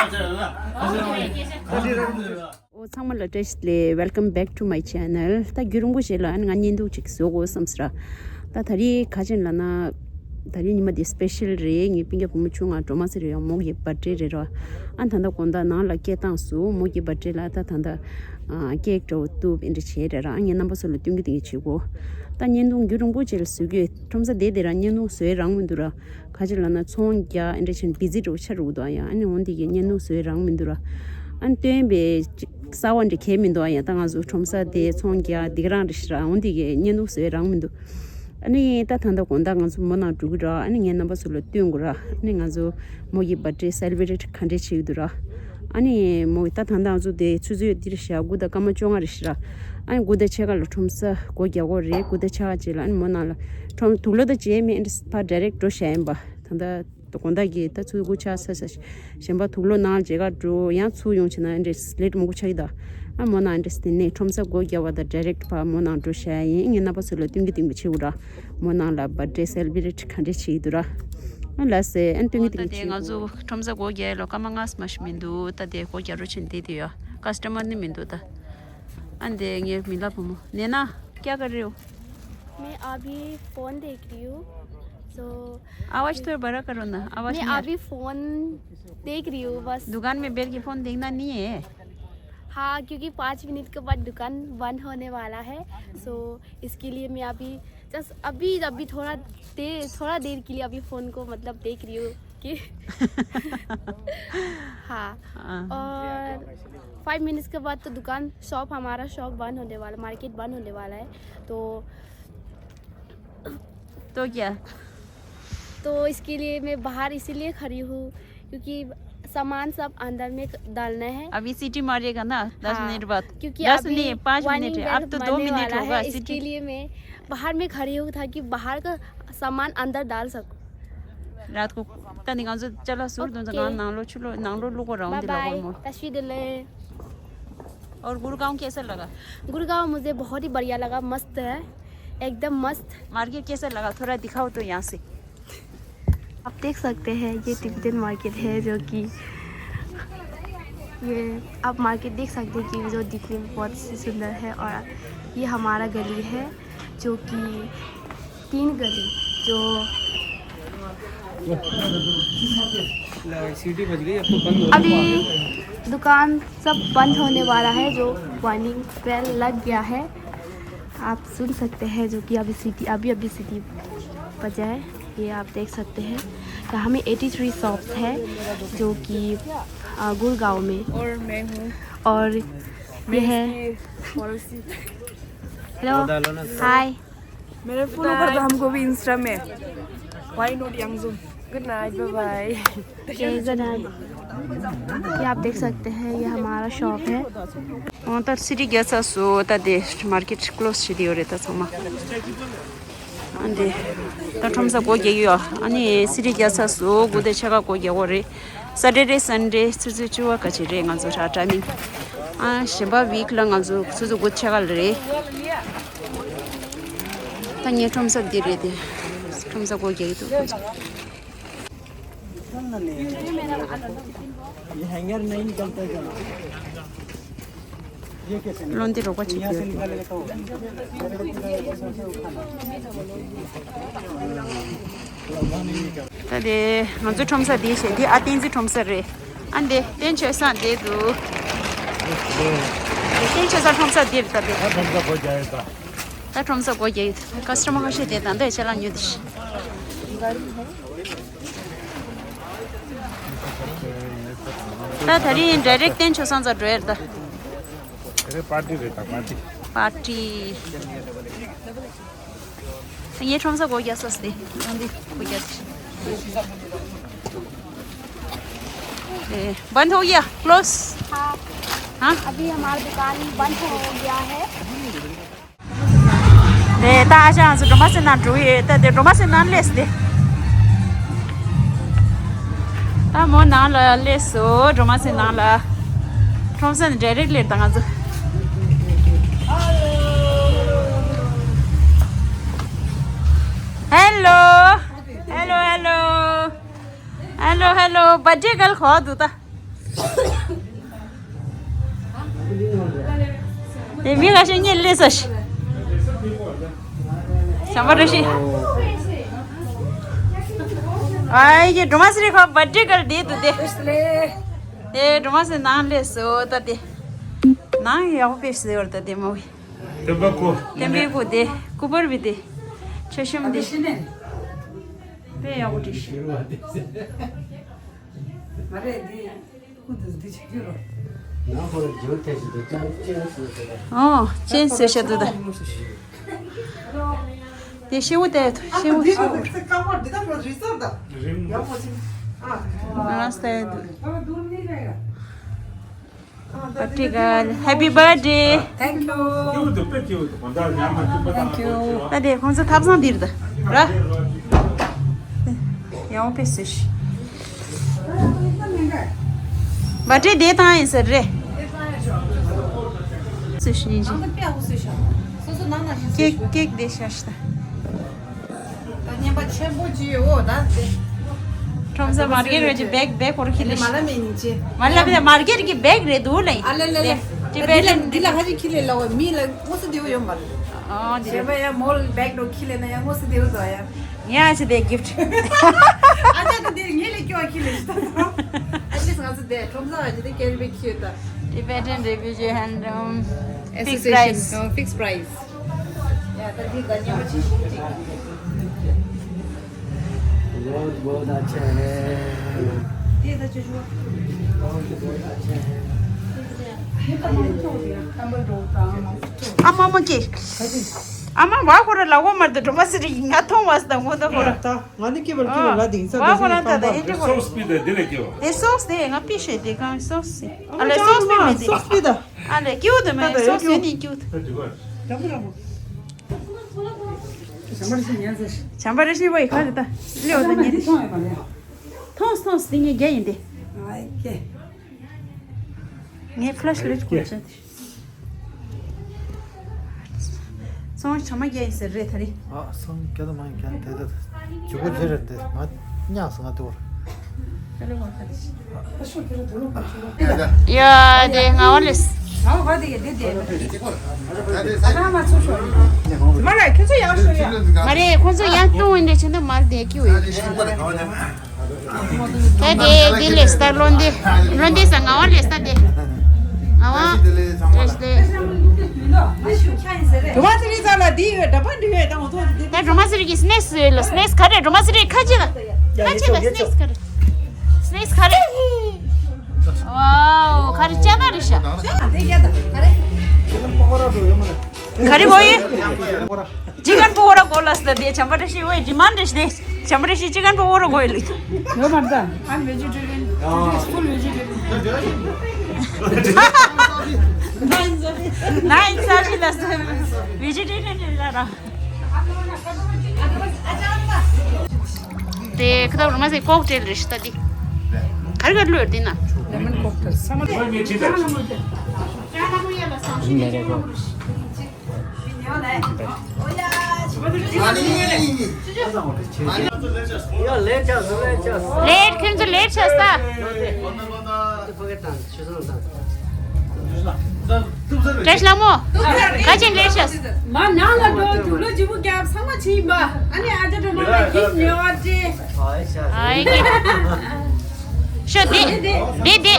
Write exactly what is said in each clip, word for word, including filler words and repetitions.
ཨོ་ཚང་མ་ལ་བཀྲ་ཤིས་བདེ་ལེགས། Welcome back to my channel. ད་རྒྱུན་རིང་པོ་ཞིག་ལ་ཨ་ནི་ང་བརྙན་ཐུང་ཅིག་བཟོ་དགོས་བསམ་ཟེར། ད་ད་རེས་ག་ཅིག་ལབ་ན། ད་རེས་ཉི་མ་འདི་སི་པེ་ཤལ་རེད། ངའི་སྤུན་ཀྱག་བུ་མོ་ཆུང་ང་སྒྲོལ་མ་ཟེར་ཡང་མོ་གི་བར་ཌེ་རེད་ར། ཨ་ད་ལྟ་དགོང་དག་ནང་ལ་སྐད་བཏང་སོང་། མོ་གི་བར་ཌེ་ལ་ད་ད་ལྟ་ཨ་ཀེག་འདྲ་བོ་གཏུབ་ཨེ་འདྲ་བྱས་རེད་ར། ཨ་ངས་རྣམ་པ་ཚོ་ལ་སྟོན་གི་སྟོན་གི་བྱེད་དགོས། ད་བརྙན་ཐུང་རྒྱུན་རིང་པོ་ཅིག་ལ་བཟོ་གི་ཡོད། ཁྲོམ་ས་དེ་དེ་ར་བརྙན་ཐུང་བཟོ་ཡ་རང་མི་འདུག་ར། ག་ཅིག་ལབ་ན་ཚོང་རྒྱག་ཨེ་འདྲ་བྱས་ན་བི་ཛི་འདྲ་བོ་ཆགས་འགྲོ་གི་འདུག་ཨ། ཡ་ཨ་ནི་འོ་འདི་གི་བརྙན་ཐུང་བཟོ་ཡ་རང་མི་འདུག་ར། ཨ་ནི་སྟོན་པའི་གསར་བ་འདྲ་གས་མི་འདུག་ཨ། ཡ་ད་ང་ཚོ་ཁྲོམ་ས་དེ་ཚོང་རྒྱག་འདི་ག་རང་འདྲ་ཞིག་ར། འོ་འདི་གི་བརྙན་ཐུང་བཟོ་ཡ་རང་མི་འདུག་ཨ་ནི་ད་ད་ལྟ་དགོང་དག་ང་ཚོ་མོ་ནང་འགྲོ་གི་ར། ཨ་ནི་ངས་རྣམ་པ་ཚོ་ལ་སྟོན་དགོས་ར། ཨ་ནི་ང་ཚོ་མོ་གི་བར་ཌེ་སེ་ལི་བྷི་རེཊ་ག་འདྲས་བྱེད་ཀྱི་འདུག་ར། ཨ་ནི་མོ་ད་ད་ལྟ་ང་ཚོ་དེ་ཆུ་ཚོད་འདིར་ཞག་དགུ་དང་སྐར་མ་བཅོ་ལྔ་རེད་ཤག་ར། ཨ་ནི་དགུ་དང་ཕྱེད་ཀ་ལ་ཁྲོམ་ས་སྒོ་རྒྱག་དགོས་རེད། དགུ་དང་ཕྱེད་ཀ་རྗེས་ལ་ཨ་ནི་མོ་ནང་ལ་ཁྲོམ་དུག་ལོག་ད་བརྗེ་མེད། ཨ་ནི་ཕར་ཌའི་རེག་འགྲོ་བཞག་ཡིན་པ། ད་ལྟ་དགོང་དག་གི་ད་ཚོད་དགུ་ཆགས་ཚར་ཚར། གཞན་པ་དུག་ལོག་ནང་ལ་མཇལ་ཁ་འགྲོ་ཡང་ཚུར་ཡོང་བྱས་ན་ཨ་ནི་ལེ་ཊི་མང་པོ་ཆགས་ཀྱི་ད། ཨ་མོ་ནང་ཨ་ནི་དེ་ནས་ཁྲོམ་ས་སྒོ་རྒྱག་པ་དང་ཌའི་རེག་ཕར་མོ་ནང་འགྲོ་བཞག་ཡིན། ངས་རྣམ་པ་ཚོ་ལ་སྟོན་གི་སྟོན་གི་བྱེད་དགོས་ར། མོ་ནང་ལ་བར་ཌེ་སེ་ལི་བྷི་རེཊ་ག་འདྲས་བྱེད་ཀྱི་འདུག་ར། ཨ་ལགས་སེ། ཨ་ནི་སྟོན་གི་སྟོན་གི་བྱེད་དགོས། ད་ལྟ་ང་ཚོ་ཁྲོམ་ས་སྒོ་རྒྱག་ཡ་ལ་སྐར་མ་ལྔ་ཙམ་ཞིག་མི་འདུག་ད་དེ་སྒོ་རྒྱག་རོགས་བྱེད་བསྡད་དེ་ཡོད། ཀ་སི་ཊ་མར་ནི་མི་འདུག་ད། ཨ་འདི་ངའི་མི་ལ་བུ་མོ། ནེ་ན། क्या कर रही हो? मैं अभी फोन देख रही हूँ। तो आवाज थोड़ा बड़ा करो ना, आवाज मैं नहीं आ रही। अभी फोन देख रही हूँ बस। दुकान में बैठ के फोन देखना नहीं है। हाँ, क्योंकि पाँच मिनट के बाद दुकान बंद होने वाला है। सो इसके लिए मैं अभी जस्ट अभी अभी थोड़ा देर थोड़ा देर के लिए अभी फोन को मतलब देख रही हूँ कि हाँ। हाँ। और फाइव मिनट्स के बाद तो दुकान शॉप हमारा शॉप बंद होने वाला, मार्केट बंद होने वाला है। तो तो क्या? तो इसके लिए मैं बाहर इसीलिए खड़ी हूँ क्योंकि सामान सब अंदर में डालना है। अभी सीटी मारेगा ना दस हाँ, मिनट बाद। क्योंकि दस अभी नहीं, पाँच warning मिनट है। Bell अब तो दो बजने मिनट वाला होगा है, सीटी। इसके लिए मैं बाहर में खड़ी हूँ ताकि बाहर का सामान अंदर डाल सकूँ। रात को तनी गांव से चला सूर तुम गांव नांगलो छुलो नांगलो लोगो राउंड बाय दिला बाय। बोल मो। तस्वीर ले। और गुड़गांव कैसा लगा? गुड़गांव मुझे बहुत ही बढ़िया लगा, मस्त है, एकदम मस्त। मार्केट कैसा लगा, थोड़ा दिखाओ तो यहाँ से। आप देख सकते हैं ये तिब्बतन मार्केट है जो कि ये आप मार्केट देख सकते हैं कि जो दिखने में बहुत ही सुंदर है। और ये हमारा गली है जो कि तीन गली जो सीटी बज गई, अब तो बंद हो अभी दुकान सब बंद होने वाला है, जो वार्निंग बेल लग गया है। आप सुन सकते हैं जो कि अभी सीटी अभी अभी सीटी बजा है। ये आप देख सकते हैं यहाँ में एटी थ्री शॉप्स है जो कि गुड़गांव में। और मैं हूँ। और ये मैं है इसकी पड़ोसी। हेलो। हाय। मेरे फॉलो कर दो हमको भी इंस्टा में। Why not Yangzum? Good night, bye bye. ये आप देख सकते हैं, ये हमारा शॉप है। ཨོ་ད་སི་ཊི་རྒྱག་ཚར་སོང་། ད་དེ་མར་ཀེཊ་ཀློ་སི་བྱེད་དེ་ཡོད་རེད་ད་ཚང་མ། ཨ་འདི་ད་ཁྲོམ་ས་སྒོ་རྒྱག་ཡོད། ཨ་ནི་སི་ཊི་རྒྱག་ཚར་སོང་། དགུ་དང་ཕྱེད་ཀ་སྒོ་རྒྱག་དགོས་རེད། སེ་ཊར་ཌེ་སན་ཌེ་ཆུ་ཚོད་བཅུ་པ་ག་ཅིག་རེད་ང་ཚོ་ར་ཊའི་མིང་། ཨ་གཞན་པ་ཝིག་ལ་ང་ཚོ་ཆུ་ཚོད་དགུ་དང་ཕྱེད་ཀ་ལ་རེད། ད་ངའི་ཁྲོམ་ས་འདི་རེད་དེ། ཁྲོམ་ས་སྒོ་རྒྱག་གི་འདུག་ཁོ་ཚོ། ये हैंगर नहीं निकलता है क्या? ये कैसे निकलता है? लोंदी रोको यहाँ से छिपी निकालेगा तो। ད་དེ་ང་ཚོའི་ཁྲོམ་ས་འདི་བྱས་འདི་ཨ་བསྟན་འཛིན་ཁྲོམ་ས་རེད། ཨ་འདི་བསྟན་ཆོས་བཟང་བསྡད་འདུག་བསྟན་ཆོས་བཟང་ཁྲོམ་ས་འདིར་ད་དེ། ད་ཁྲོམ་ས་སྒོ་རྒྱག་ཡོད་ད། ད་ཁྲོམ་ས་སྒོ་རྒྱག་ཡོད། ཀ་སི་ཊ་མར་ཁ་ཤས་བསྡད་ད་འདི་ཆ་ལག་ཉོ་དེ་ཤི། ད་ད་རིང་ཌའི་རེག་བསྟན་ཆོས་བཟང་རྩར་འགྲོ་ཡ་རེད་ད། དེ་རིང་པར་ཊི་རེད་ད་པར་ཊི། པར་ཊི། ངའི་ཁྲོམ་ས་སྒོ་རྒྱག་ས་སྟེ། ཡང་འདི་སྒོ་རྒྱག་ས། ए, बंद हो गया, क्लोज। हाँ। हाँ? अभी हमारा दुकान बंद हो गया है। དེ་ད་ཨ་ཅག་ང་ཚོ་སྒྲོལ་མ་སེང་ནང་འགྲོ་ཡོད། ད་དེ་སྒྲོལ་མ་སེང་ནང་སླེབས་ཏེ། ད་མོ་ནང་ལ་སླེབས་སོང་། སྒྲོལ་མ་སེང་ནང་ལ། ཁྲོམ་ས་ནས་ཌའི་རེག་སླེབས་ད་ང་ཚོ། ཧེ་ལོ། ཧེ་ལོ་ཧེ་ལོ། ཧེ་ལོ་ཧེ་ལོ། བར་ཌེ་གལ་ཁོ་འདུག་ད། དེ་མི་ཁ་ཤས་གཉིད་སླེབས་སོང་ཤི། བྱམས་པ་བཀྲ་ཤིས། ཨ་ཡེ་སྒྲོལ་མ་སེར་ཁ་བར་ཐི་ཀལ་དེ་འདུག་དེ། དེ་སྒྲོལ་མ་སེར་ནང་སླེབས་སོང་ད་དེ། ནང་ཡག་པོ་དཔེ་བཟོས་ཡོད་ད་དེ་མོ། དེ་བ་ཀོ། དེ་བ་ཀོ་དེ། ཀུ་པར་བི་དེ། ཆ་ཤམ་དེ། དཔེ་ཡག་པོ་བྲིས་ཤི། མ་རེད་དེ། ཨོ། ཅན་སེ་ཤ་དུ་ད། དེ་ཤེའུ་དེ་ཤེའུ། ང་སྟེ་དུ། བར་ཐི་ཀལ། Happy birthday. Thank you. Thank you. ད་དེ་ཁོང་ཚོ་ཐབ་ཚང་འདིར་ད་ར། ཡང་པེ་སུ་ཤི། བ་ཏྲེ་དེ་བཏང་ཡིན་ཟེར་རེད། སུ་ཤི་ཡིན་ཅི། ཀེག་ཀེག་དེ་ཤ་ཤི་ད། ད་ཉན་པ་ཆེན་པོ་ཅི་ཡོད་ད་དེ། ཁྲོམ་ས་མར་ཀེར་རེ་ཅི་བེག་བེག་ཁོར་ཁི་ལེ་ཤི། མ་ལ་མེ་ཉིན་ཅི། མ་ལ་མེ་མར་ཀེར་གི་བེག་རེད་འདུག་ལེ། ཨ་ལེ་ལེ་ལེ། ཊི་བེ་ཊན་འདི་ལ་ཧ་ཅི་ཁི་ལེ་ལ་བ་མི་ལ་ངོ་སུ་དེའུ་ཡོད་མ་རེད། ཨ་དེ་རེད། བྱས་པ་ཡ་མོལ་བེག་ནོ་ཁི་ལེ་ན་ཡ་ངོ་སུ་དེའུ་དོ་ཡ། ངས་ཨ་ཅི་དེ་གིཕ་ཊི། ཨ་ཅག་གི་དེ་ངེད་ལས་སྐྱོ་བ་ཁི་ལེ་ཤི་ད། ཨ་ལིས་ང་ཚོ་དེ་ཁྲོམ་ས་བ་ཅི་དེ་ཀེར་བེ་ཁི་ཡོད་ད། Tibetan Refugee and um, fixed price. Association. Oh, fixed price. ཡ་ད་འདི་ད་ཉམས་པ་ཆེ་ཤོས་ཅིག बहुत बहुत अच्छा है। དེ་ད་ཆེ་ཤོས། बहुत बहुत अच्छा है। ཨ་མ་མ་ཀེ། ཨ་མ་བ་ཁོ་ར་ལ་འོ་མར་དུ་འགྲོ་མ་སི་རི་ང་མཐོང་བ་སི་དང་ངོ་ད་ཁོ་ར། ད་ང་ནི་ཀེ་བར་ཀེ་བར་ལ་དེང་ས་བ་ཁོ་ར་ད་ད་ཨེ་འདྲ་ཁོ་ར། སོགས་པི་ད་དེ་ལ་ཀེ་བ། དེ་སོགས་དེ་ང་པི་ཤེ་དེ་གང་སོགས་སི། ཨ་ལེ་སོགས་པི་མེད་དེ། སོགས་པི་ད། ཨ་ལེ་ཀེ་བ་དེ་མེད་སོགས་སི་ནི་ཀེ་བ་དེ། བྱམས་པ་རེ་ཤི་ཉན་ཟེར། བྱམས་པ་རེ་ཤི་བ་ཡི་ཁ་རེ་ད། ལེའོ་ད་ཉན་དེ། མཐོང་ཡོད་མ་རེད། མཐོང་མཐོང་སི་དེ་ངས་རྒྱ་ཡིན་དེ། ཨ་ཀེ། ངས་ཕ་ལ་ཤི་ལེ་ཅི་ཁོ་ཆ་དེ། སོང་ཆ་མ་རྒྱ་ཡིན་ཟེར་རེད་ད་རེད། ཨ་སང་སྐྱ་དུ་མ་ཡིན་ཀྱང་དེ་ད་ཇུ་གུ་ཇེ་རེད་དེ་ང་ཉག་སོང་ང་དེ་བར། ཡ་དེ་ང་བ་ལེས། ང་བ་དེ་ག་དེ་དེ། ཨ་ཁ་མ་ཚུགས་ཤོག་མ་ལ་ཁྱོད་ཚོ་ཡང་ཤོག་ཡ། མ་རེད་ཁོང་ཚོ་ཡང་ལྟུང་འོན་དེ་ཆེ་འདུག་མ་ལ་དེ་ཀྱི་འོས། ད་དེ་དེ་ལས་ད་བློ་འདི་བློ་འདི་ས་ང་བ་ལས་ད་དེ་ང་བ་རེད་དེ། སྒྲོལ་མ་སེ་རི་ཚ་ལ་འདི་ཡོད་འདྲ་པ་འདི་ཡོད་ད་ངོ་ཐོག་འདི། ད་སྒྲོལ་མ་སེ་རི་གི་སི་ནེག་སི་ཡོད་ལ། སི་ནེག་སི་ག་རེ། སྒྲོལ་མ་སེ་རི་ཁ་ཅི་ལ་ཁ་ཅི་ལ་སི་ནེག་སི་ག་རེ། སི་ནེག་སི་ག་རེ། ཝའོ་ག་རེ་ཅ་ན་རེ་ཤ། ག་རེ་གོ་ཡི། ཅི་གན་པོ་ར་གོ་ལ་སྟ་དེ་བྱམས་པ་བཀྲ་ཤིས་འོས་ཌི་མན་ཌི་རེད་ཤི་དེ། བྱམས་པ་བཀྲ་ཤིས་ཅི་གན་པོ་ར་གོ་ཡི་ལི། ཡོད་མ་རེད་ད། I'm vegetarian. Today is full vegetarian. ནའིན་སར་ཤི་ལ་སྟ་བེ་ཇི་ཊེ་རི་ཡན་རེད་ལ་ར། དེ་ཁ་ཐབ་རུ་མ་ཟེ་ཀོག་ཊེལ་རེད་ཤི་ད་དེ། ག་རེ་ག་རེ་ལོས་དེ་ན། Lemon cocktail. ལེཊ་ཁྱོད་ཚོ་ལེཊ་ཆགས་ས། བཀྲ་ཤིས་ལྷ་མོ། ག་ཅན་ལེཊ་ཆགས་ས། མ་ནང་ལ་འགྲོ་དུག་ལོ་ལྗིད་པོ་རྒྱབ་ཚང་མ་ཕྱིན་པ། ཨ་ནི་ཨ་ཅག་སྒྲོལ་མ་ལ་ཁྱི་ཉེ་བ་སྤྲད། ཨ་ཡེ་ཤོ་དེ་དེ་དེ་དེ།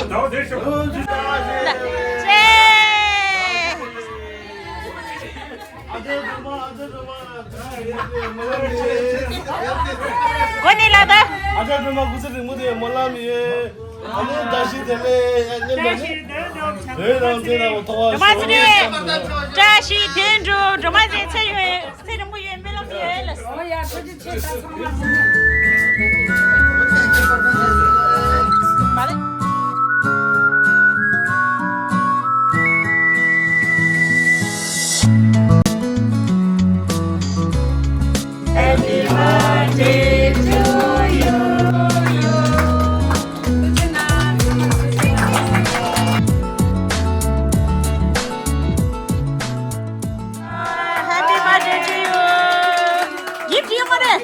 གོ་ནི་ལ་ད། ཨ་ཅག་སྒྲོལ་མ་སྐུ་ཚེ་རིང་མོ་དེ་སྨོན་ལམ་ཡོད། ཨ་ནི་བཀྲ་ཤིས་བདེ་ལེགས་ཡ་ཉེ་ལ་ནི། བོད་རང་བཙན་ལ་ཐོག་བ་ཤོག་བཀྲ་ཤིས་དོན་གྲུབ་སྒྲོལ་མ་ཚེ་ཚེ་ཡོད་ཚེ་རིང་པོ་ཡོད་སྨོན་ལམ་ཡོད་ལ། ཨོ་ཡ་ཐུགས་རྗེ་ཆེ་ད་ཚང་མ་ཚང་མ། Happy birthday to you. Happy birthday to you. Gift ཡོད་མ་རེད།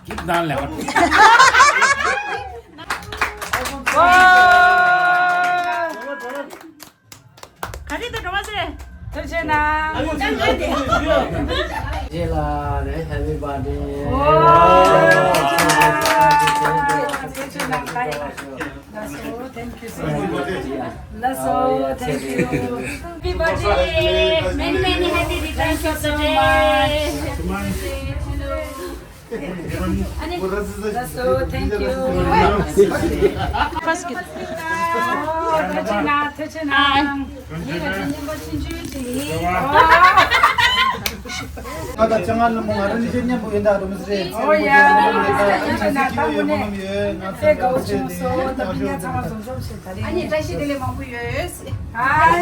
Gift ནང་ལ། Wow. That's all. Thank you so much. That's all. Thank you. Happy birthday. Many, many happy returns of the day. Hello. That's all. Thank you. First. ཐུགས་རྗེ་གནང་། ཐུགས་རྗེ་གནང་། ཡིན་ལ་དེ་སྙན་པོ་ཆུང་ཆུང་ཅིག་ཡིན། ང་དང་ཅང་ང་ལ་མོ་ང་རང་ནི་ཅན་མཉམ་པོ་ཡིན་ད་རུ་མི་སྲེད། ཨོ་ཡ། ང་ཚོ་ང་ཚོ་ང་ཚོ་ང་ཚོ་ཡོད་མོ་ནམ་ཡོད། ང་ཚོ་དགའ་བོ་བྱས་ཏེ་ང་ཚོ་ཡོད་ད་རུ་མི་སྲེད། ཨ་ནི་བཀྲ་ཤིས་བདེ་ལེགས་མང་པོ་ཡོད། ཨ་ཡ་ཨ་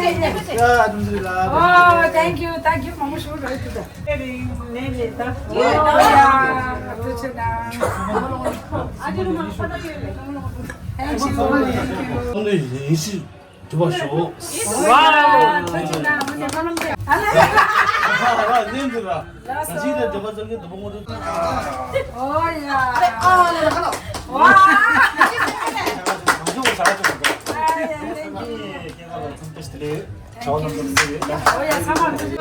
རུ་མི་སྲེད་ལ། ཨོ་thank you thank you མང་པོ་ཞུ་རོགས་ཐུབ་ད། ཨ་ནི་བཀྲ་ཤིས་བདེ་ལེགས། ཨ་ནི་ཡིན་ཞིག་དུ་བ་ཤོག་ཝའོ། ཐུགས་རྗེ་གནང་། ཨ་ནི་འདི་ར་ང་ཅི་དེ་དེ་བ་ཙམ་གྱི་དུ་བ་ངོ་དུ། ཨོ་ཡ། ཝའོ། ཨོ་ཡ་ཚང་མ་ཐུགས་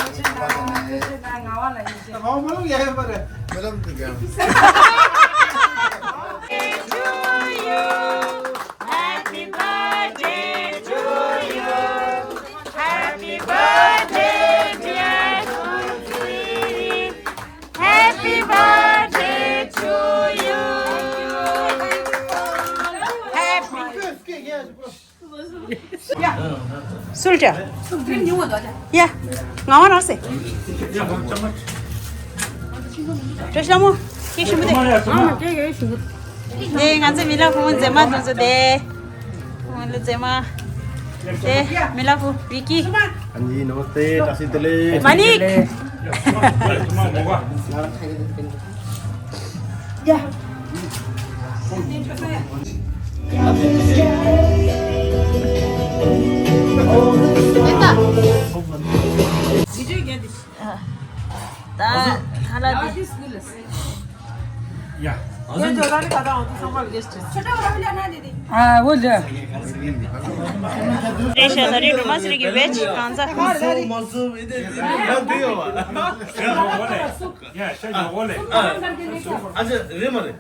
རྗེ་གནང་། ང་བ་ལ་ཡིན་ཅེས། ང་བ་མ་ལ་ཡ་ཡོད་པ་རེད། མེ་ལམ་དུ་ག Happy birthday to you. Happy birthday, dear Kunti. Happy birthday to you. Happy སུལ་ཏྲ། ཡ། ང་བ་རག་སེ། བཀྲ་ཤིས་ལྷ་མོ། སྐད་ཤུགས་མི་དེ། ཨ་མ་སྐད་ཡོད་ཤུགས། དེ་ང་ཚོ་མི་ལ་ཕོ་མོ་མཛེས་མ་དེ་ཚོ་དེ། ཕོ་མོ་ལ་མཛེས་མ། དེ་མི་ལ་ཕོ་བི་ཀི། ཨ་ནི་ནོ་སྟེ་བཀྲ་ཤིས་བདེ་ལེགས། མ་ནིག་ད་ཁ་ལག་དེ། ཡ། ཨ་འོ་ལེ། རེད་ཤག་ད་རེས་འགྲོ་མ་ཟེར་གི་བེད་ཀྱི་གང་ཟག་ཡ་ཤ་ཡོ་ལེ། ཨ་ཅེ་རེད་མ་རེད།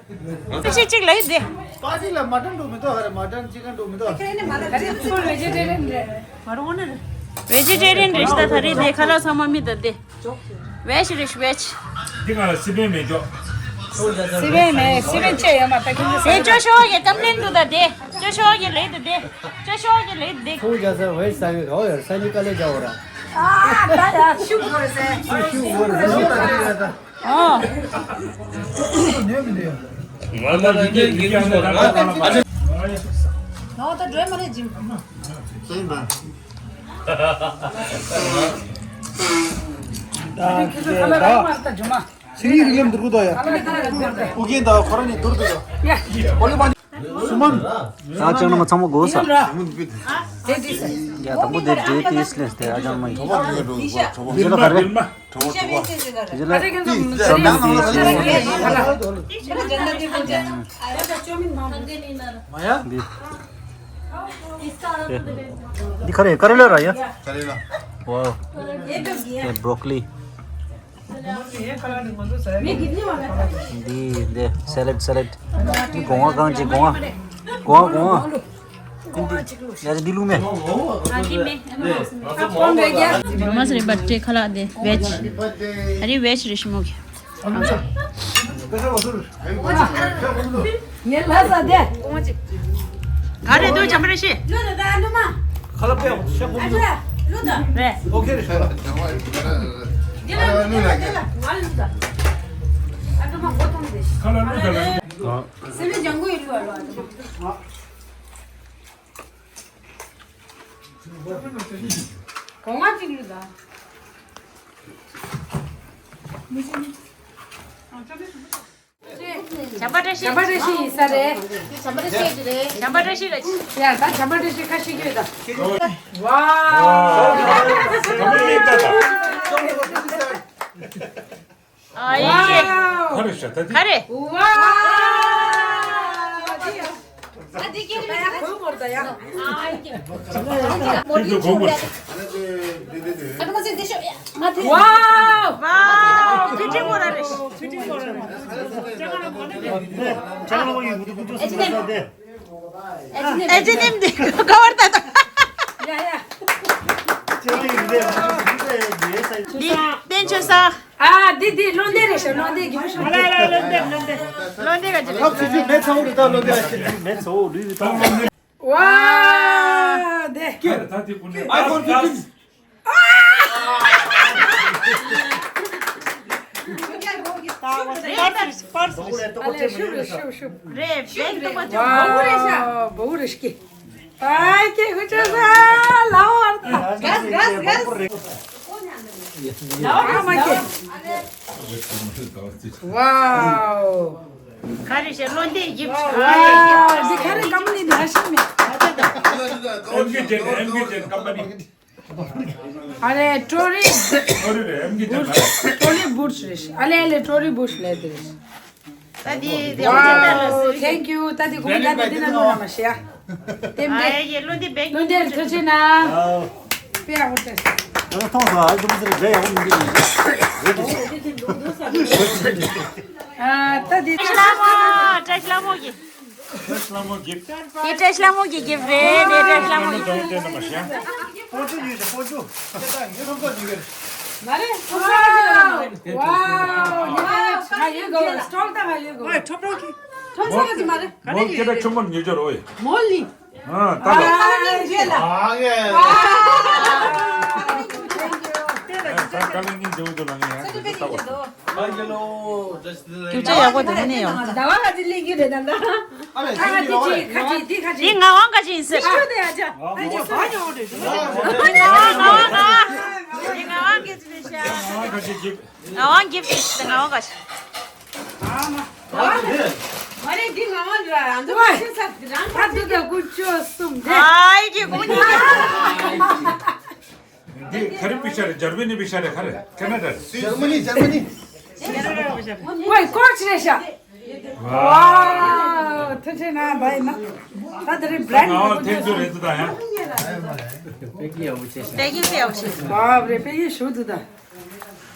ཅི་ཅིག་ལ་ཡི་དེ། པ་ཅིག་ལ་མ་ཏན་འགྲོ་མི་འདུག་ཧ་རེ་མ་ཏན་ཅི་ག་འགྲོ་མི་འདུག་ཁ་རེ་ནི་མ་ལ་ཁ་རེ་ཚོ་བེ་ཇི་ཊེ་རི་ཡན་རེད། མ་རུང་ནི་རེད། བེ་ཇི་ཊེ་རི་ཡན་རེད་ཤག་ད་རེས་དེ་ཁ་ལག་ཚང་མ་མི་ད་དེ། བེད་རེད་བེད། འདི་ག་ལ་སི་པན་མེད་ཅོག་སི་པན་མེད། སི་པན་ཅེ་ཡོད་མ་ད་ཁྱོད་ཚོ་སི་པན། ཅོ་ཤོ་གི་ཀམ་པི་ལེན་འདུག་ད་དེ། ཅོ་ཤོ་གི་ལེ་ད་དེ། ཅོ་ཤོ་གི་ལེ་དེ། ཁོང་རྒྱ་ས་བེད་ས་ཡོད་རོ་ཡོད་ས་ནི་ཀ་ལེ་རྒྱ་འོ་ར། ཨ་ད་ཡ་ཤུག་གོ་རེ་སེ། ཤུག་གོ་རེ་སེ། ཨ། ང་ད་འགྲོ་མ་རེད་ཇིམ། ད་ད་ད་ད་ཇོ་མ། སི་རི་རི་ལེམ་དུར་གུ་དོ་ཡ། ཨུ་རྒྱན་དང་ཁོ་ར་ནི་དུར་དུ་ཡ། ཨོ་ལི་མ་ནི། སུ་མན། ད་ཅང་ན་མ་ཚང་མ་གོ་ས། ཡ་དང་པོ་དེ་འདྲེ་ཏིས་ལེན་སྟེ་ཨ་ཅང་མ་ཡིན། དེ་ལ་ག་རེ། དེ་ལ་སམ་མན་ཏིས་ལེན། འདི། འདི་ག་རེ་ཀ་རེ་ལ་ར་ཡ། ཀ་རེ་ལ། ཝའོ། ཨེ་བྲོ་ཀོ་ལི། འདི་འདི་སེ་ལེད་སེ་ལེད། འདི་སྒོང་ང་གང་ཅིག་སྒོང་ང་། སྒོང་ང་སྒོང་ང་། འདི་ཡ་འདི་ལུག་མེ། མ་སི་རེ་བ་ཏྲེ་ཁ་ལག་འདི་བེད། ཨ་རི་བེད་རེ་ཤི་མོ་གི། ངའི་ལྷ་ས་དེ། ག་རེ་འདུག་བྱམས་པ་རེ་ཤི། ལུ་དང་ད་ལུ་མ། ཁ་ལ་པེ་ཤ་ཁོ་ཨ་ཅག་ལུ་དང་། རེད། ཨོ་ཁེ་རེད། དེ་ལ་ལུ་དང་དེ་ལ་ང་ལུ་དང་། ཨ་ཏོ་མ་གོ་ཐོང་དེ། ཁ་ལ་ལུ་དང་ལ། སེ་མི་ལྗང་གུ་ཡི་ལུ་ཨ་ལུ་ཨ་ཏོ་མ། གོང་མ་གཅིག་ལུ་དང་། བྱམས་པ་བཀྲ་ཤིས། བྱམས་པ་བཀྲ་ཤིས་ཡིན་ས་རེད། བྱམས་པ་བཀྲ་ཤིས་རེད། བྱམས་པ་བཀྲ་ཤིས་རེད། ཡ་ད་བྱམས་པ་བཀྲ་ཤིས་ཁ་ཤས་ཀྱི་ཡོད་ད། ཝའོ། ཨ་ཡེ། ག་རེ་ཤ་ད་དེ། ག་རེ། ཝའོ། ཨ་དེ་ཀྱེ་རེད། གོས་མོར་ད་ཡ། ཨ་ཡེ། ཁྱོད་ཚོ་གོས་མོར། ཨ་ཏོ་མ་ཟེར་དེ་ཤོ་ཡ། ཝའོ། ཝའོ། ཐུགས་རྗེ་མོ་ར་རེད། ཐུགས་རྗེ་མོ་ར་རེད། ཨེ་ཅི་ནེམ་འདི་ཀ་བར་ད་ད། འདི་བསྟན་ཆོས་ས། ཨ་འདི་འདི་བློ་འདས་རེད་ཤག་བློ་འདས་གི་བློ་འདས་བློ་འདས་ག་ཅི་རེད། ཁབ་ཚིག་ཚིག་མེད་ཚ་བོ་རེད་ད་བློ་འདས་ཨ་ཅི་མེད་ཚ་བོ་ལུས་ད། ཝ་དེ། ཀེ་ད་དེ་ཀུན་ནས་ཨའི་ཕོན་ཕིབ་ཊིན། པར་སི་པར་སི། ཨ་ལས་ཤུབ་རེད་ཤུབ་ཤུབ། རེད་བེག་ཏོ་མ་ཅོ། ཝ་བོ་རེད་ཤག་བོ་རེད་ཤག་ཨ་ཀེ་ཧུ་ཅོ་ས་ལ་བར་ད། གས་གས་གས། ལ་བར་ད་མ་ཀེ། ཝའོ། ག་རེ་ཤག་བློ་འདས་གི་བ། ཝའོ་འདི་ག་རེ་ཀམ་པ་ནི་འདི་ཧ་ཤི་མི། ཨེམ་ཀེ་ཅན་ཨེམ་ཀེ་ཅན་ཀམ་པ་ནི། ཨ་ལེ་ཊོ་རི། ཊོ་རི་རེད་ཨེམ་ཀེ་ཅན། ཊོ་རི་བུ་ཤི་རེད་ཤག་ཨ་ལེ་ཨ་ལེ་ཊོ་རི་བུ་ཤི་ལེ་དེ་རེད་ཤག་ད་དེ་དེ་ཝའོ་ཐེང་ཀིའུ། ད་དེ་ཁོང་ཡ་དེ་དེ་ན་ནོ་ན་མ་ཤེས་ཡ། དེ་ཨ་མེད། ཡེ་བློ་འདས་བེག་བློ་འདས་ཐུགས་རྗེ་གནང་། དཔེ་ཡག་པོ་བྱས། ཨ་མཐོང་ས་ཨ་ཙི་མི་ཟེར་རེད་ཡག་པོ་མི་འདུག་ཨ་ད་དེ་བཀྲ་ཤིས་ལྷ་མོ། བཀྲ་ཤིས་ལྷ་མོ་གི། བཀྲ་ཤིས་ལྷ་མོ་གི། དེ་བཀྲ་ཤིས་ལྷ་མོ་གི་གི་རེད་དེ་བཀྲ་ཤིས་ལྷ་མོ་གི། སྤོ་ཆུ་ཡོད་ཤག་སྤོ་ཆུ། ད་ད་ངའི་ཁྲོམ་ཐོག་ཉོས་ཀྱི་རེད། མ་རེད། ཁྲོམ་ཐོག་ཉོས་ཀྱི་རེད། ཝའོ། ང་ཡོད་གོ་སི་ཊོལ་ད་ང་ཡོད་གོ་ཁྲོམ་ཐོག་གི། ཁྲོམ་ཐོག་གི་མ་རེད། མོལ་སྐད་གྲགས་ཆེན་པོ་ཉོས་ཀྱི་རེད། མོལ་ལི། ཨ་ད་ལ། ཨ་ཡེ་ལ། ཨ་ཡེ། ད་ཀ་ལེ་ཉིན་འདྲ་བོ་འདུག་ལ་ངས་ཡང་ཅིག་ལྟ་བ། སྐྱིད་ཆ་ཡག་པོ་དེ་ནས་ཡོང་། ཟླ་བ་ལ་ཅི་ལེན་གྱི་རེད་ད་ལྟ། ཨ་ལེ་ཁ་ཅིག་ཁ་ཅིག་དེ་ཁ་ཅིག་དེ་ངག་དབང་ཁ་ཅིག་ཡིན་ཟེར། ཨ་ཅི་ཨ་ཅི་ཨ་ཅི། ངག་དབང་ངག་དབང་ངག་དབང་གི་ཅི་རེད་ཤག་ངག་དབང་གིབ་ཤིག་ངག་དབང་ཁ་ཅིག་ཨ་མ། མ་རེད་འདི་ངག་དབང་ར་ཨ་འདི་ཁ་ཅིག་ས་རང་ཁ་ཅིག་གི། ཨ་ཡི་གི་ཀུན་ཆོ་གསུམ་དེ། ཨ་ཡི་གི་ཀུན་ཆོ། འདི་ག་རེ་པི་ཤ་རེད། འཇར་མ་ནི་པི་ཤ་རེད་ག་རེ། ཁེ་ན་ཌ་རེད། འཇར་མ་ནི་འཇར་མ་ནི། ཝེ་ཀོ་ཆི་རེད་ཤག་ཝའོ། ཐུགས་རྗེ་གནང་། ད་ཡིན་ན་ད་དེ་རིང་བྷི་རེན་ཌི་ནང་ཐེངས་དུ་རེད་འདུག་ད་ཡང་། པེ་ཀིང་ཡག་པོ་བྱས་ཤག་པེ་ཀིང་ཡག་པོ་བྱས་ཤག་ཝའོ་རེད། པེ་ཀིང་ཞུ་འདུག་ད།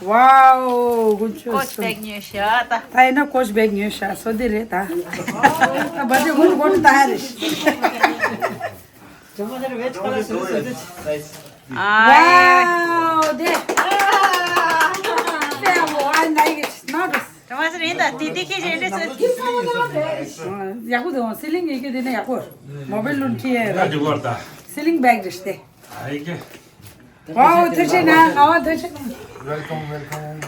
ཝའོ་ཀུན་ཆོ་ཀོ་ཆི་གསུམ། པེག་ཉོས་ཤག་ད། ད་ཡིན་ན་ཀོ་ཆི་པེག་ཉོས་ཤག་སོ་དེ་རེད་ད། ད་བར་ཐི་ཝེ་ཀོ་ཆི་ད་ཧ་རེད། Nice. Wow, there. Yeah, oh, I like it. Not this. ཀྲང་མ་ཟེར་ཡིན་ད། དེ་དེ་ཁྱེད་ཀྱི་འདྲ་ཟེར། ཡག་པོ་འདུག་སི་ལིང་ཡི་གེ་དེ་ནས་ཡག་པོ། མོ་བེལ་ལུན་ཁྲི་ཡ་ར། སི་ལིང་བེག་རེད་དེ། ཨ་ཡི་གེ། ཝའོ་ཐུགས་རྗེ་གནང་། ངག་དབང་ཐུགས་རྗེ་གནང་། Welcome, welcome.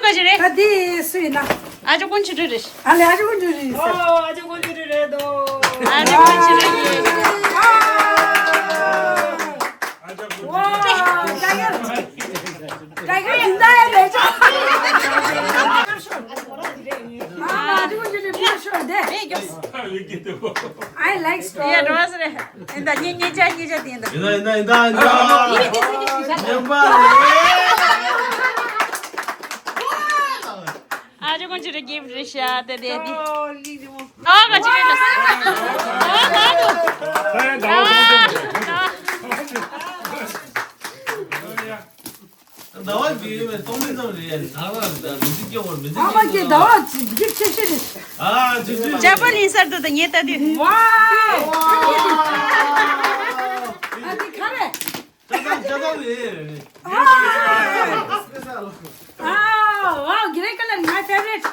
ཀ་ཅི་རེད། ད་འདི་སུ་ཡིན་ན། ཨ་ཅོ་ཀུན་ཆུ་ཀྲི་རེད། ཨ་ལེ་ཨ་ཅོ་ཀུན་ཆུ་ཀྲི་རེད། ཨོ་ཨ་ཅོ་ཀུན་ཆུ་ཀྲི་རེད་དོ། ཨ་ཅོ་ཀུན་ཆུ་ཀྲི་རེད། ཨ་ཅོ་ཀུན་ཆུ་ཀྲི། ཝའོ་ཊའི་གར། ཊའི་གར་ཡིན་ད་ཡ་ལེ་ཅོ། ཨ་ཅོ་ཀུན་ཆུ་ཀྲི་བི་ཤོར་དེ། I like strawberry. ཡ་རོ་སི་རེད། ཡིན་ད་ཉེ་ཉེ་ཆ་ཉེ་ཆ་དེ་ཡིན་ད། ཡིན་ད་ཡིན་ད་ཡིན་ད་ཡིན་ད། ཉན་པ་རེད། ཨ་ཅོ་ཀུན་ཆུ་ཀྲི་གིབ་ཊི་རེད་ཤག་དེ་དེ་དེ། ཨ་ག་ཅི་རེད་ལ། ཨ་ག་དུ། ཨ་ག་དུ། ཟླ་བ་འདི་ཡོད་པའི་སྟོང་མི་ཙམ་རེད། ཟླ་བ་འདི་མི་ཚེ་སྐྱོ་བར་མི་ཚེ་ཨ་མ་སྐྱོ་ཀྱེ་ཟླ་བ་འདི་ཆེ་ཤོས་རེད། ཨ་ཅི་ཅི་ཅ་པ་ལིན་སར་དུ་དང་ངེད་ལྟ་དུས། ཝའོ། ཨ་འདི་ག་རེ། ཅ་ཅ་ཅ་ཅ་རེད། ཨ་ཝའོ། Grey color, my favorite.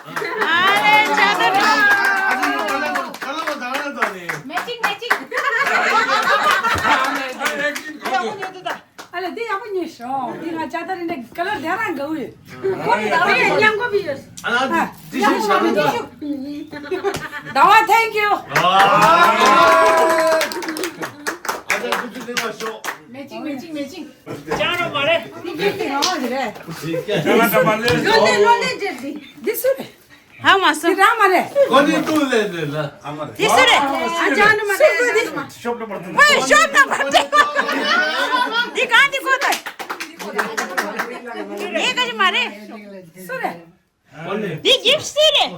ཨ་རེ་ཅ་ད་རེད། Matching, matching. ཨ་ལེ་འདི་ཡག་པོ་ཉོས་ཤོག་འདི་ང་ཅ་ད་རེད་ནས་ཀ་ལར་དེ་རང་དགའ་བོ་ཡོད། ཁོ་རེ་ཟླ་བ་ཡང་མཉམ་གོ་བི་ཡོད། ཨ་ན་ཨ་ཏི་ཤུ་ཤ་མི་འདུག་ཟླ་བ་thank you. ཨ་ཅག་ཏུ་ཏུ་ལེན་པ་ཤོག Matching, matching, matching. ཅང་རོ་མ་རེད། འདི་སྐད་ཀྱི་ངག་དབང་རེད། ཅང་ལ་འདྲ་མ་ལེན་ལོ་ལེ་ལོ་ལེ་འདྲེ་འདི། འདི་སུ་རེད། ཧ་མ་སོ། འདི་རང་མ་རེད། ཀོ་ནི་ཏུ་ལེ་ལེ་ལ། འདི་སུ་རེད། ཨ་ཅང་ནི་མ་རེད། སུ་ཀོ་འདི། ཤོབ་ནམ་པར་ཏུ། ཝེ་ཤོབ་ནམ་པར་ཏུ། འདི་གང་འདི་ཀོ་ད། ངས་ཀ་ཅི་མ་རེད། སུ་རེད། འདི་གིབ་སི་རེད།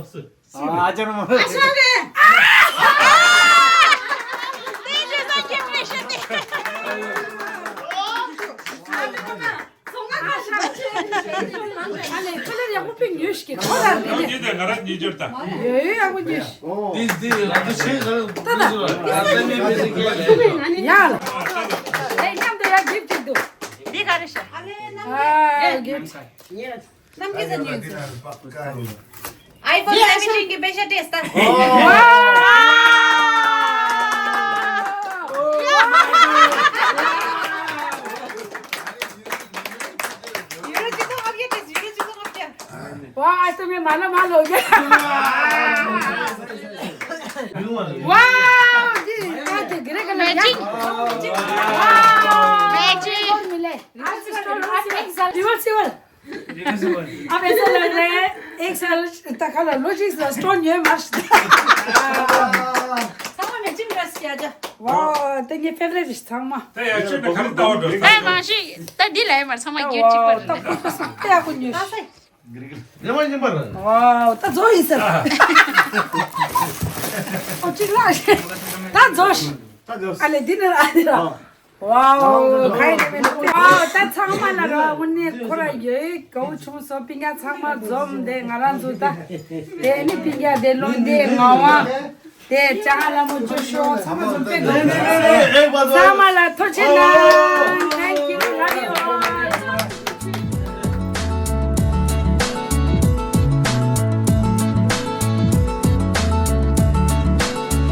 ཨ་ཅག་རེད། ཨ་ཅག་རེད། དེ་ཅི་ས་གིབ་རེད་ཤག་དེ། ཚོང་ཁང་ཁ་ཤག་ཆེ། ཨ་ལས་ཁ་ལར་ཡག་པོ་དཔེ་ཉོས་ཤིག་གི་ཁོ་རང་རེད་ལས། ང་རང་ཉིད་ཅོར་ད། ཡོད་ཡོད་ཡག་པོ་ཉོས་ཤིག་འདི་འདི་ང་ཚོ་ཆེན་ག་ལ་ད་ད། ཨ་ད་མེད་མེད་ཟེར་གྱི་ཡ་ལ། ཡ་ལ། ཨེ་མཉམ་དུ་ཡ་གིབ་ཅིག་འདུག་འདི་ག་རེ་ཤ། ཨ་གིབ། རྣམ་རྒྱལ་ཟེར་ཉོས་ཡིན་ཟེར། iPhone seventeen གི་པེ་ཤ་ཏེ་སྟ། ཡུ་རོ་གཅིག་སྟོང་ལྔ་བརྒྱ་ཏེ་ཡུ་རོ་གཅིག་སྟོང་ལྔ་བརྒྱ། ཝ་ཨ་སྟོད་སྨད་མ་ལ་མ་ལོ་ཡ། ཝ་འདི་ཨ་ཏེ་གི་རེ་ག་ལ་ཡ། Matching. Matching. ཨ་སི་སི་ཊོར་ཨ་སི་སི་ཊོར་ཨ་སི་སི་ཊོར། ཨ་བེ་སེ་ལ་རེ་ཨེག་སེལ་ད་ག་ལ་ལོ་ཅིག་ལ་སྟོར་ཉོས་མ་ཤི། ཚང་མ་མེ་ཅིང་རེད་ཡ་ཇ། ཝའོ་ད་ངའི་ཕེ་ཝ་རེ་ཊི་རེད་ཚང་མ། ད་ཡ་ཆོས་པའི་ག་རེ་ལྟ་བ་འགྲོ་ད་མང་ཤི་ད་འདི་ལ་ཡ་མར་ཚང་མ་རྒྱུད་གཅིག་པ་རེད། ད་ཁོ་ཁོ་སོང་ད་ཡ་ཁོ་ཉོས་ཤི། ཉི་མ་ཉི་མ་རེད། ཝའོ་ད་རྫོགས་ཡིན་ཟེར། ཨོ་ཅིག་ལ་ཤི་ད་རྫོགས་ཤི། ད་རྫོགས་ཨ་ལེ་འདི་ནི་ཨ་འདི་ར། ཝའོ། ཁ་ཡི་ནི་མི་འདུག་ཝའོ། ད་ཚང་མ་ལ་ར་དངོས་གནས་ཁོ་ར་ཡོད་དགའ་བོ་བྱུང་སོང་། སྤུན་ཀྱག་ཚང་མ་འཛོམས་ཏེ་ང་རང་ཚོ་ད་དེ་ནི་སྤུན་ཀྱག་དེ་ལོ་འདས་ངག་དབང་དེ་ལྕགས་ལྷ་མོ་འཇུ་ཤོག་ཚང་མ་འཛོམས་དཔེ་དགའ་བོ་བྱུང་སོང་། ཚང་མ་ལ་ཐུགས་རྗེ་གནང་། Thank you, love you all.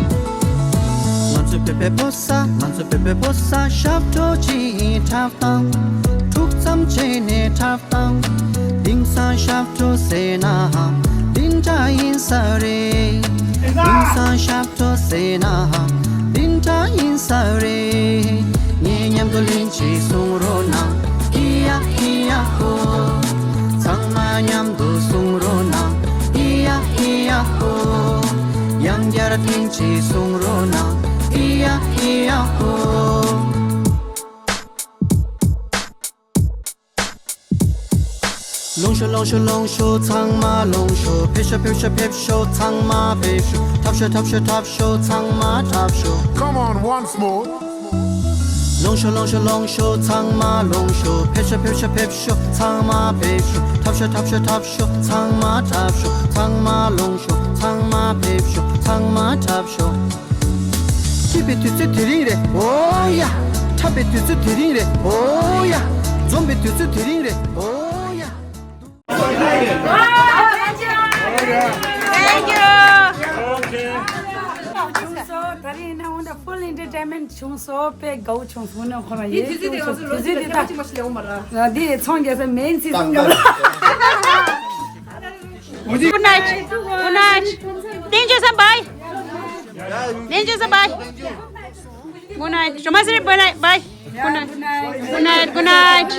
ང་ཚོ་བོད་པའི་ཕོ་གསར། ང་ཚོ་བོད་པའི་ཕོ་གསར་ཞབས་བྲོ་ཅིག་འཁྲབ་དང་། འཁྲུག་ཙམ་བྱས་ནས་འཁྲབ་དང་། དེང་སང་ཞབས་བྲོ་ཟེར་ནའང་འདི་འདྲ་ཡིན་ས་རེད། དེང་སང་ཞབས་བྲོ་ཟེར་ནའང་འདི་འདྲ་ཡིན་ས་རེད། ངའི་མཉམ་དུ་ལན་གཅིག་གསུང་རོགས་གནང་། ཨི་ཡ་ཨི་ཡ་ཧོ། ཚང་མ་མཉམ་དུ་གསུང་རོགས་གནང་། ཨི་ཡ་ཨི་ཡ་ཧོ། ཡང་བསྐྱར་ཐེངས་གཅིག་གསུང་རོགས་གནང་། ཨི་ཡ་ཨི་ཡ་ཧོ། ལོངས་ཤོག་ལོངས་ཤོག་ལོངས་ཤོག་ཚང་མ་ལོངས་ཤོག་ཕེབས་ཤོག་ཕེབས་ཤོག་ཕེབས་ཤོག་ཚང་མ་ཕེབས་ཤོག་འཁྲབ་ཤོག་འཁྲབ་ཤོག་འཁྲབ་ཤོག་ཚང་མ་འཁྲབ་ཤོག Come on, once more. ལོངས་ཤོག་ལོངས་ཤོག་ལོངས་ཤོག་ཚང་མ་ལོངས་ཤོག་ཕེབས་ཤོག་ཕེབས་ཤོག་ཕེབས་ཤོག་ཚང་མ་ཕེབས་ཤོག་འཁྲབ་ཤོག་འཁྲབ་ཤོག་འཁྲབ་ཤོག་ཚང་མ་འཁྲབ་ཤོག་ཚང་མ་ལོངས་ཤོག་ཚང་མ་ཕེབས་ཤོག་ཚང་མ་འཁྲབ་ཤོག་སྐྱིད་པའི་དུས་ཚོད་དེ་རིང་རེད། ཨོ་ཡ། འཁྲབ་པའི་དུས་ཚོད་དེ་རིང་རེད། ཨོ་ཡ། འཛོམས་པའི་དུས་ཚོད་དེ་རིང་རེད། ཨོ་ཡ། Thank you. བྱུང་སོང་། ད་རིང་ཡིན་ན་འོ་ན་ཕུལ་ཨེན་ཊར་ཊེན་མེན་ཊི་བྱུང་སོང་། དཔེ་དགའ་བོ་བྱུང་སོང་། འོ་ན་ཁོ་རང་ཡིན། དུས་ཚོད་དེ་ང་ཚོ་ལོ་དུས་ཚོད་དེ་ད་ཅིག་མ་ཞིག་ལེའུ་མ་ར། ང་འདི་ཚོང་རྒྱག་ས་མེན་སི་ཛོན་ག་ལ། Good night. Good night. Thank you, sir. Bye. Thank you, sir. Bye. Good night. Joma sri, bye. Bye. Good night. Good night. Good night.